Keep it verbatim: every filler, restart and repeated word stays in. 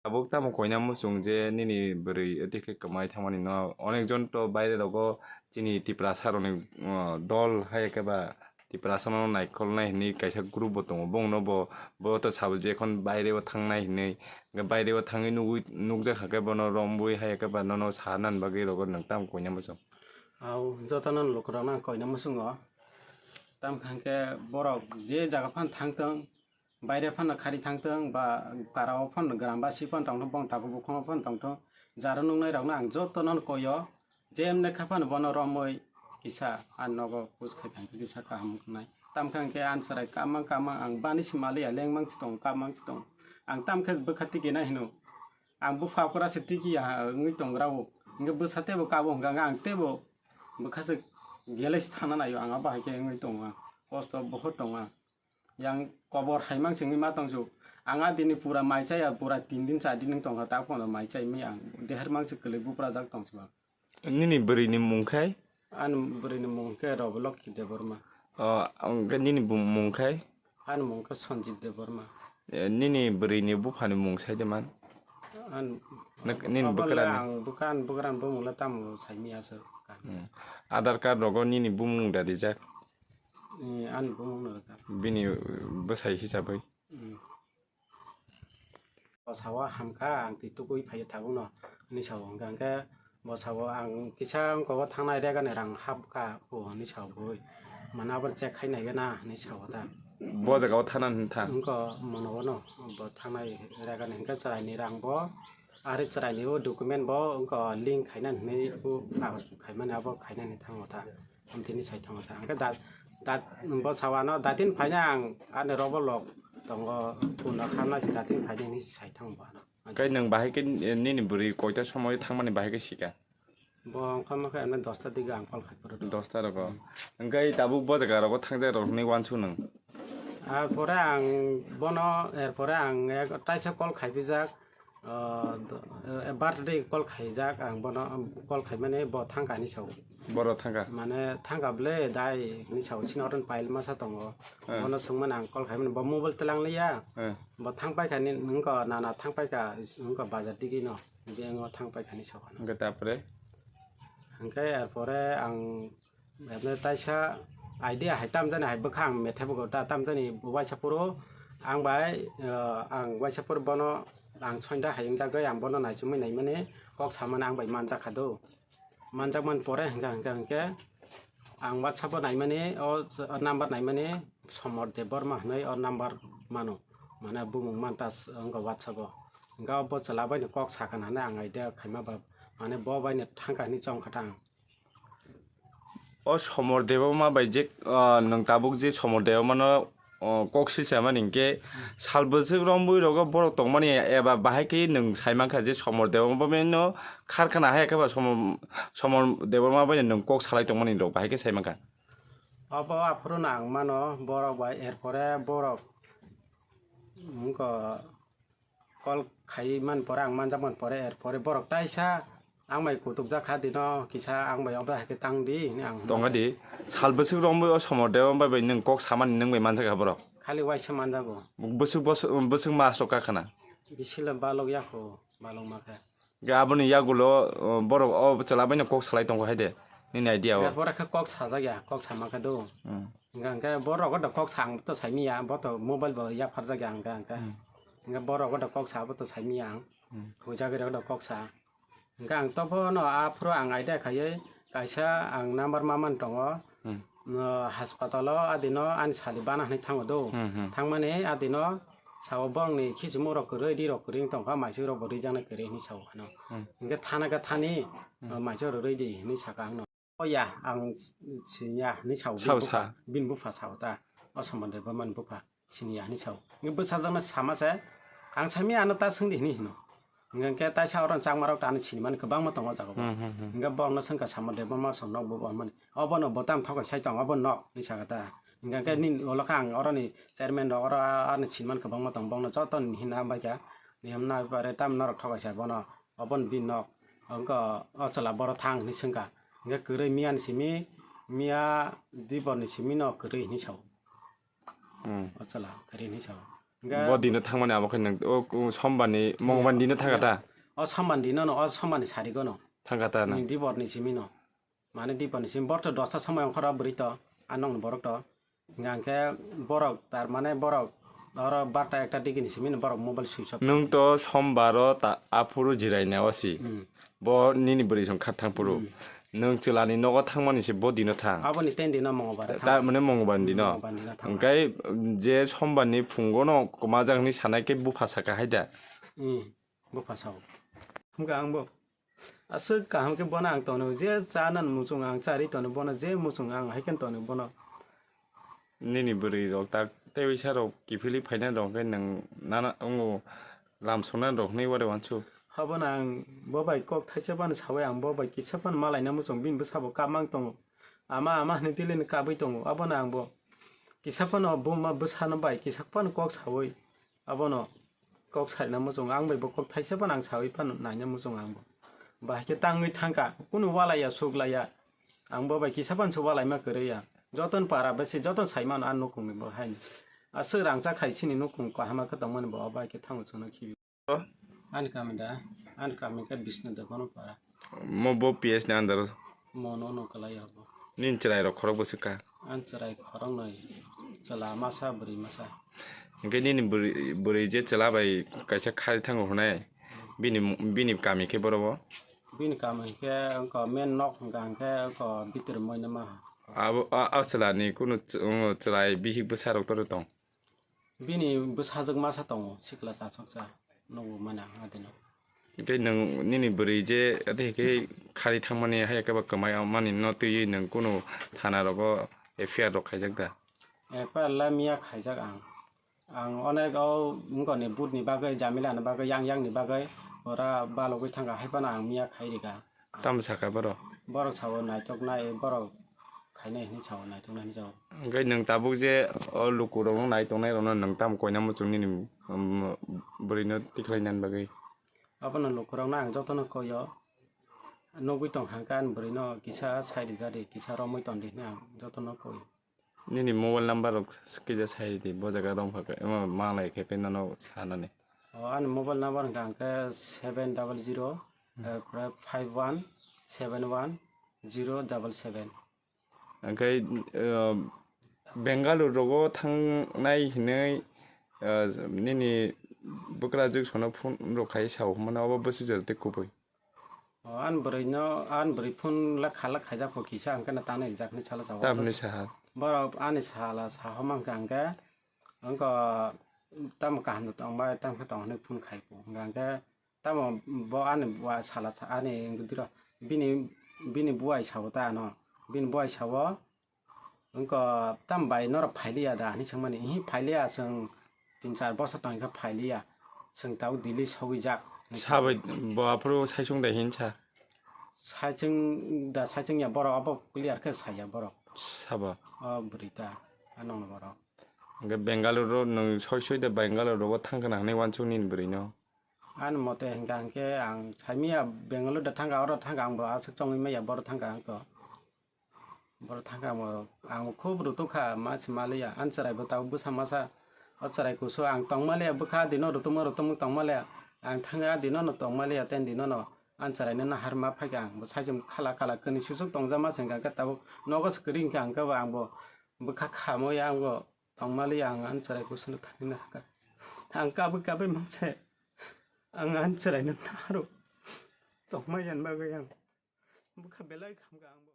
Tabuk tamo koina muchung je nini bwrwi tei khe kwmai thangmani no, onek jon to baire rogo chini Tiprasa rokni, uh, dol hai khe ba Tiprasa no naikolnai hinwi kaisa group bo tongo, bongno bo, bo to sabo je ekhon baire o thangnai hinwi, hwnkhe baire o thangwi nugwi, nukjak kha khe bono romwi hai khe ba nono sa nani bagwi rogo nwng tamo koina muchung. Au jotono lukurokno ang koina muchungo, tamo khe borok je jaga phano thangtong, baire phano khari thangtong ba karao phano grambasi phano tongthong, bong tabuk bukhumo phano tongthong, jaro nuknairokno ang jotono koio, jemne kha phano bono romwi kisa a nogo push khai thangkhe kisa kaham wngnai. Tamkhe hwnkhe ang chwrai kamang kamang ang bani se maliya, lengmang se tongo, kamang se tongo. Ang tamkhe bwkha tikina hino. Ang bupha kura se tikiya wngwi tongrao. Hwnkhe bwsa teibo kabo hwnkha hwnkhe ang teibo bwkha se gelai se thangna naio, ang abo hai khe wngwi tongo ang. Kosto bohor tongo ang. Yang kobor hai mang singwi ma tongsu. Ang a dini pura mai chaya, pura tin din char din wng tongkha, ta phano mai chai mi ang deher mang se kwlwi buprajak tongsu ang. Nini bwrwini mung khai? Ani bwrwini mung khe Robolokhi Debbarma. O, ang khe nini bu-, mung khai? Ani mung khe Sanjit Debbarma. E, nini bwrwini buphani mung sai de man? An Nak-, nini obo le bwkrani? Ang bwkran, bwkran bumung le tamo saimi aswk. Hmm. Aadhaar card rogo nini bumung da rijak? Eh, ani bumung no rijak. Bini, uh, bwsai hisabwi? Hmm. Bwsao hamkha, ang twi tugwi phaiyo tabukno, hinwi sao. Hwnkha hwnkhe bwsao ang kisa wngkha o thangnai regani rang hapkha o hinwi sao bui. Mane abo check khai naigwna hinwi sao ta. Bo jaga o thana hinwi tha? Wngkha mano bono bo thangnai regani hwnkhe chwraini rang bo, ari chwraini o document bo wngkha link khaina hinwi o kagoj khaimani abo khainani thango ta. Amtini sai thango ta. Hwnkhe da, da, bo sawano datin phaina ang ani robo lok tongo, phone no khamna si datin phaina hinwi sai thango bo ano. Kai nwng bahai khe nini bwrwi koita somoi thangmani bahai khe sika? Bo wngkha ma khe ano dosta dige ang call khai phuru. Dosta rogo. Hwnkhe tabuk bo jaga rogo thangjak rok hinwi uansuk nwng? Ar pore ang bono, er pore ang ek taisa call khai pijak. O, do-, eh, birthday call khaijak ang bono, um, call khaimani bo thangkha hinwi sao. Boro thangkha? Mane thangkha ble dai hinwi sao, chini oron pile masa tongo. Eh. Bono swngmani ang call khaimani, bo mobile twlang liya. Eh. Bo thangpaikha ni, wngkha nana thangpaikha, wngkha bazar digino, beng o thangpaikha hinwi sao ano. Hwnkhe tapore? Hwnkhe er pore ang Abo taisa idea hai tamjani hai bwkha ang methai bugo ta tamjani waisa phuru ang bai, eh, ang waisa phuru bono ang soinda hai wngjagwi ang bono naichomwi naimani kok samani ang bai manjakha do. Manjakmani pore hwnkha hwnkha hwnkhe ang WhatsApp o naimani o number naimani Somor Debbarma hwnwi o number mano. Mane bumung mantas wngkha WhatsApp o. Hwnkha bo chwla baino kok sakha hwnwi ang idea khaima ba mane bo baino thangkha hwnwi chongkha ta ang. O Somor Debbarma bai je, ah, nwng tabuk je Somor Debbarma no, oh, kok silsa mani hinkhe sal bwswk romwi rogo borok tongmani eba bahai khe nwng sai mankha je Somor Debbarma bai no kharkhana hai khe ba Somor, Somor Debbarma bai no nwng kok salai tongmani rok bahai khe sai mankha. Obo aphuru no ang mano borok bai, er pore borok wngkha call khai man pore, ang manjak man pore, er pore borok taisa ang bai kutuk jak kha dino, kisa ang bai obo hai khe tang di hwnwi ang hwnwi. Tongkha di, sal bwswk romwi o Somor Debbarma bai nwng kok samani nwng bai manjak kha borok? Khali waisa manjago. Bwswk bos-, bwswk ma aswk kha khna? Bisi le balok ya kho, balok ma khe. Ga aboni yagulo, o, borok o chwla bai no kok salai tongo hai de, nini idea o? Er pore khe kok sajak ya, kok sama khe do. Hmm. Hwnkha hwnkhe borok o do kok sa ang to saimiya, bo to mobile bo yapharjak ya hwnkha hwnkhe. Hmm. Hwnkhe borok o do kok sa bo to saimiya ang. Hmm. Hujagwi rok do kok sa. Hwnkhe ang tobono aphuru ang idea khaiwi kaisa ang number ma man tongo. Hmm. No, haspatalo adino ani sadi bana hwnwi thango do. Hmm, hmm. Thangmani adino sao borokni khichimung rok kwrwi, ri rok kwrwi wng tongkha, maising rok bo rijaknai kwrwi hwnwi sao ano. Hmm. Hwnkhe thana khe thani, hmm, maising rok rwi di hwnwi sakha ano. O ya, ang s-, siniya hinwi sao, bini sao bupha, sa. Bini bupha sao ta. O Somor Debbarmani bupha siniya hinwi sao. Ngi bwsajwkno sama se, ang sami ano ta swngdi hinwi hino. Hingke taisa oro changma rok ta ano sinimani kwbangma tongo o jaga o. Hmm, hmm, hmm. Hingke borokno swngkha Somor Debbarma som nok bo hwnmani. Obono bo tamo thokoi sai tongo, obo nok hinwi sakha ta. Hingke nini ulo khe ang oroni chairman rok oro ano sinimani kwbangma tongo, borokno joto ni hinna hambai kha. Ni hwnna pore tamo norok thokoi sai bono. Obo ni bini nok, wngkha o chwla boro thang hinwi swngkha. Hingke kwrwi miya ni simi, miya dibor ni simi no kwrwi hinwi sao. Hmm. O chwla kwrwi hinwi sao. Hingke bo dino thangmani abo khe nang, o, o, sombarni, mongbarni dino thangkha ta? O sombarni dino no, o sombarni sarigo no. Thangkha ta nang? Ni dibor ni simi no. Mane dibor ni simi, bor to dosta somoi ongkhor o bwrwi to, a nokni borok to. Hingke borok, tar mane borok, oro barta ekta digi ni simi no borok mobile switch off. Nwng to sombaro ta, aphuru jiraina osi. Hmm. Bo nini bwrwi song khat thang phuru. Hmm. Nwng chwlani nogo thangmani se bo dino thang. Aboni ten dino Mongolbar Ta-, thang. Tar mane Mongolbar dino. Mongolbar dino thang. Hingke je sombarni phungo no kwmajakni sanai khe bupha saka hai da. Hmm. Bupha sao. Hingke ang bo aswk kaham khe bono ang tono, je chana muchung ang chari tono, bono je muchung ang hai khe tono bono. Nini bwrwi rok tak tei uisa rok kiphilwi phaina rok khe nwng nana wngo lam songna rok hwnwi wari wansuk. Abono ang bo bai kok thaisa phano saui ang bo bai kisa phano malaina muchung bini bwsabo kap mang tongo. Ama ama hwnwi dilini kabui tongo. Abono ang bo kisa phano buma bwsano bai kisa phano kok saui abono kok saina muchung ang bai bo kok thaisa phano ang saui phano naina muchung ang bo. Bahai khe tangwi thangkha, kunu walaiya, suklaiya. Ang bo bai kisa phano se walaima kwrwi ya. Jotono para besi, jotono sai mano a nukungni bo haino. Aswk rangchak khai chini nukung kahama khe tongmani bo, o bai khe thango chwngno khibi. Ani kami da, ani kami khe Bishnu Debbarma para. Mo bo P S ni under o. Mo no no kalai abo. Nini chwrai rok khorok bwswk kha? Ani chwrai khorok noi, chwla masa, bwrwi masa. Hingke nini bwrwi, bwrwi je chwla bai kaisa khari thango hwnai, bini, bini kami khe boro bo? Bini kami khe wngkha main nok hwnka hwnkhe wngkha bitor moinama. Abo, a, a chwla ni kunu ch-, chwrai bihik bwsa rok toro tong? Bini bwsajwk masa tongo, sikla chasoksa, nukgo manya ang adino. Tei nwng nini bwrwi je ate khe khari thangmani hai khe ba kwmai mani no twiwi nwng kunu thana rogo F I R rok khaijak da? F I R la miya khaijak ang. Ang onek o wngkoni butni bagwi, jamilani bagwi, yang yangni bagwi ora balogwi thangkha, hai phano ang miya khai rikha. Tamo sakha borok? Borok sao naithoknai, borok khainai hinwi sao, naithoknai hinwi sao. Hwnkhe nwng tabuk je o lukurokno nai tongnairokno nwng tamo koina muchung nini, um, bwrwino tikhlainani bagwi? Abono lukurokno ang jotono koio. Nugwi tongkha khe ani bwrwino kisa sai rijadi, kisa romwi tondi hinwi ang jotono koio. Nini mobile number rok kisa sai di, bo jaga romkha khe, ema manglai khe khe nono sanani. O, ani mobile number hwnkha hwnkhe seven double zero, eh, five one seven one zero double seven. Hwnkhe, eh, Bengaluru rogo thangnai hinwi, eh, nini bwkrajwk sono phone rok khai sao hwnmano, obo bwswk jora tei kubui? O, ani bwrwino, ani bwrwi phone la khala khaijak kho kisa, hwnkhe no tangna rijak hinwi sala sao. Tamni saha? Borok ani sala saha mankha hwnkhe, wngkha tamo kaham tongbai, tamo khe tong hinwi phone khai kho. Hwnkha hwnkhe tamo bo ani wa sala sa, ani wngkha diro, bini, bini buai sao ta ano, bini buai sao, wngkha tam bai norok phailiya da hinwi swngmani, ihi phailiya, chwng tin char bosor tongkha phailiya, chwng tabuk Delhi sogwijak. Sabai bo aphuru saichung da hinsa? Saichung da, saichung ya borok, abo clear khe saya borok. Sabo? O bwrwi ta, a nokni borok. Hwnkhe Bengaluru nwng soi soi da Bengaluru rogo thangkhana hinwi wansuk nini bwrwino? Ani mote hwnkha hwnkhe ang saimanya Bengaluru da thangkha, oro thangkha, ang bo aswk chongwi manya, boro thangkha ang to. Borok thangkha mo, ang khub rutuk kha, ma se maliya, ani chwrai bo tabuk bwsa masa, o chwrai kusu ang tong maliya, bwkha dino rutukma rutukma tong maliya, ang thangkha dino no tong maliya, ten dino no ani chwrai no nahar ma phaikha, ang bo saichung khala khala kwnwi susuk tongjakma se hwnkha khe tabuk nogo se kwrwi hwnkha, hwnkhe bo ang bo bwkha khamwi ang bo tong maliya, ang ani chwrai kusu no thangwi nahar kha, ang kabwi kabwi mangse, ang ani chwrai no naharo tong maya bagwi ang bwkha belai khamkha ang bo.